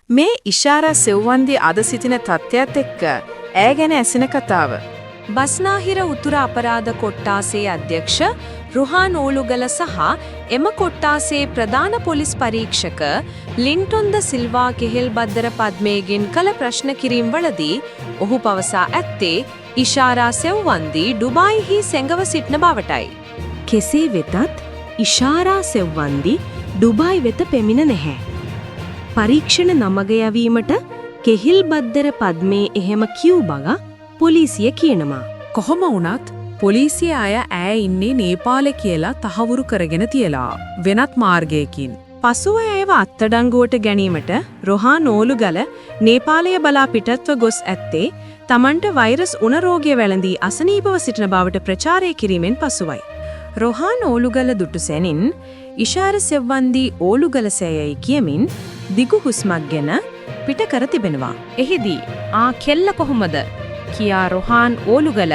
මේ ඉෂාරා සෙව්වන්දි අද සිටින තත්ත්වයත් එක්ක ඈ ගැන ඇසෙන කතාව. බස්නාහිර උතුර අපරාධ කොට්ටාසේ අධ්‍යක්ෂ රුහාන් ඕලුගල සහ එම කොට්ටාසේ ප්‍රධාන පොලිස් පරීක්ෂක ලින්ටොන් ද සිල්වා කෙහෙල්බද්දර පද්මේගෙන් කළ ප්‍රශ්න කිරීම් වලදී ඔහු පවසා ඇත්තේ ඉෂාරා සෙව්වන්දි ඩුබායිහි සැඟව සිටින බවටයි. කෙසේ වෙතත් ඉෂාරා සෙව්වන්දි ඩුබායි වෙත පැමිණ නැහැ. පරීක්ෂණ නමග යැවීමට කෙහිල්බද්දර පද්මේ එහෙම කිව් බව පොලිසිය කියනවා. කොහොම වුණත් පොලිසිය අය ඈ ඉන්නේ නේපාලේ කියලා තහවුරු කරගෙන තියලා වෙනත් මාර්ගයකින්. පසුව ඇයව අත්අඩංගුවට ගැනීමට රොහාන් ඕලුගල නේපාලය බලා පිටත්ව ගොස් ඇත්තේ තමන්ට වෛරස් උණ රෝගය වැළඳී අසනීපව සිටින බවට ප්‍රචාරය කිරීමෙන් පසුවයි. රොහාන් ඕලුගල දුටු සැනින් ඉෂාර සෙව්වන්දී ඕලුගල සෑයයි කියමින් දිගු හුස්මක් ගෙන පිට කර තිබෙනවා. එහිදී "ආ කෙල්ල කොහොමද?" කියා රොහාන් ඕලුගල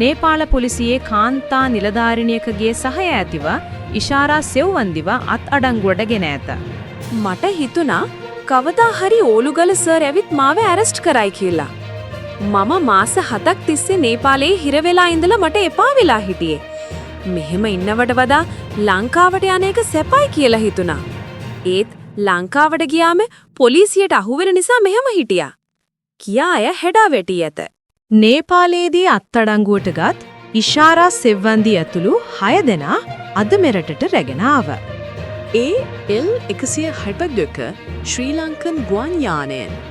නේපාල පොලිසියේ කාන්තා නිලධාරිනියකගේ සහාය ඇතිව ඉෂාරා සෙව්වන්දිව අත් අඩංගුවට ගෙන ඇත. මට හිතුණා කවදා හරි ඕලුගල සර් ඇවිත් මාව ඇරෙස්ට් කරයි කියලා. මම මාස 7ක් තිස්සේ නේපාලයේ හිර වෙලා ඉඳලා මට එපා වෙලා හිටියේ. මෙහෙම ඉන්නවට වඩා ලංකාවට යන එක සැපයි කියලා හිතුණා. ඒත් ලංකාවට ගියාම පොලිසියට අහුවෙන නිසා මෙහෙම හිටියා. කියා අය හෙඩා වැටී ඇත. නේපාලයේදී අත්අඩංගුවට ගත් ඉෂාරා සෙව්වන්දි ඇතුළු 6 දෙනා අද මෙරටට රැගෙන ආව. ඒ එල් 162 ශ්‍රී ලංකන් ගුවන් යානයෙන්.